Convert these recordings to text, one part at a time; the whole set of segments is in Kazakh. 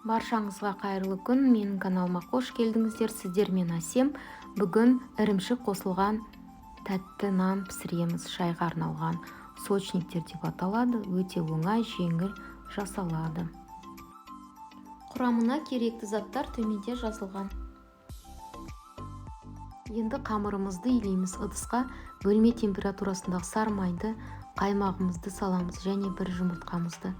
Баршаңызға қайырлы күн, менің каналыма қош келдіңіздер. Сіздермен Әсем. Бүгін ірімшік қосылған тәтті нан пісіреміз. Шайға арналған сочниктер деп аталады. Өте оңай, жеңіл жасалады. Құрамына керекті заттар төменде жазылған. Енді қамырымызды илейміз. Ыдысқа бөлме температурасындағы сары майды, қаймағымызды саламыз және бір жұмыртқамызды,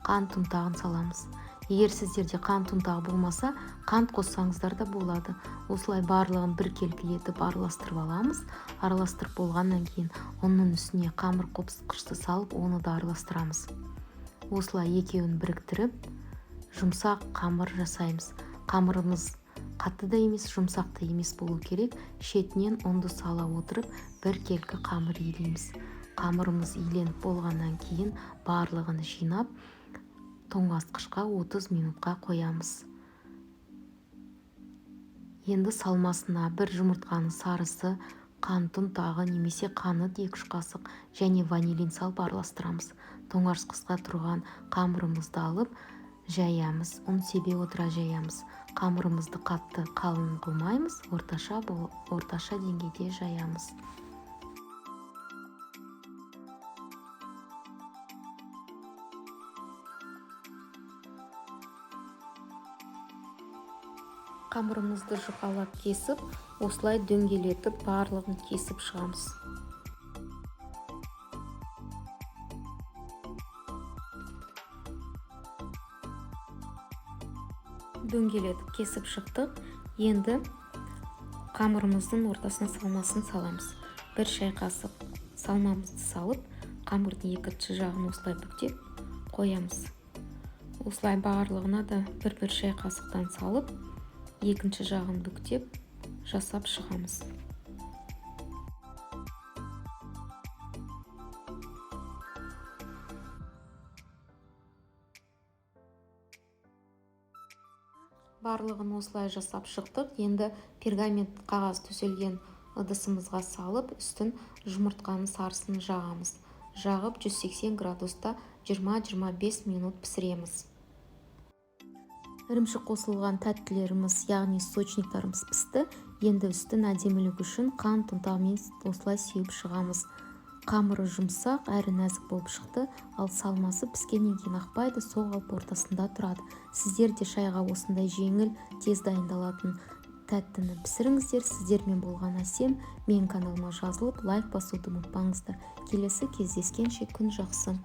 қант ұнтағын саламыз. Егер сіздерде қант ұнтағы болмаса, қант қоссаңыздар да болады. Осылай барлығын біркелкі етіп араластырып аламыз. Араластырып болғаннан кейін ұнның үстіне қамыр қопсытқышты салып, оны да араластырамыз. Осылай екеуін біріктіріп, жұмсақ қамыр жасаймыз. Қамырымыз қатты да емес, жұмсақ та емес болу керек. Шетінен ұнды сала отырып, біркелкі қамыр илейміз. Қамырымыз иленіп болғаннан кейін барлығын жинап, тоңазытқышқа 30 минутқа қоямыз. Енді салмасына бір жұмыртқаның сарысы, қант ұнтағы немесе қант 2-3 қасық және ванилин салып араластырамыз. Тоңазытқышта тұрған қамырымызды алып жаямыз, ұн себе отыра жаямыз. Қамырымызды қатты қалың қылмаймыз, орташа деңгейде жаямыз. Қамырымызды жұқалап кесіп, осылай дөңгелетіп барлығын кесіп шығамыз. Дөңгелетіп кесіп шықтық. Енді қамырымыздың ортасына салмасын саламыз. Бір шай қасық салмамызды салып, қамырдың екінші жағын осылай бүктеп қоямыз. Осылай барлығына да бір-бір шай қасықтан салып, екінші жағын бүктеп жасап шығамыз. Барлығын осылай жасап шықтық. Енді пергамент қағаз төселген ыдысымызға салып, үстін жұмыртқаның сарысын жағамыз. Жағып 180 градуста 20-25 минут пісіреміз. Ірімшік қосылған тәттілеріміз, яғни сочниктарымыз пісті. Енді үстін әдемілік үшін қант ұнтағымен осылай сеуіп шығамыз. Қамыры жұмсақ әрі нәзік болып шықты, ал салмасы піскеннен кейін ақпайды, сол қалпы ортасында тұрады. Сіздер де шайға осындай жеңіл, тез дайындалатын тәттіні пісіріңіздер. Сіздермен болған Әсем. Менің каналыма жазылып, лайк басуды ұмытпаңыздар. Келесі кездескенше күн жақсы.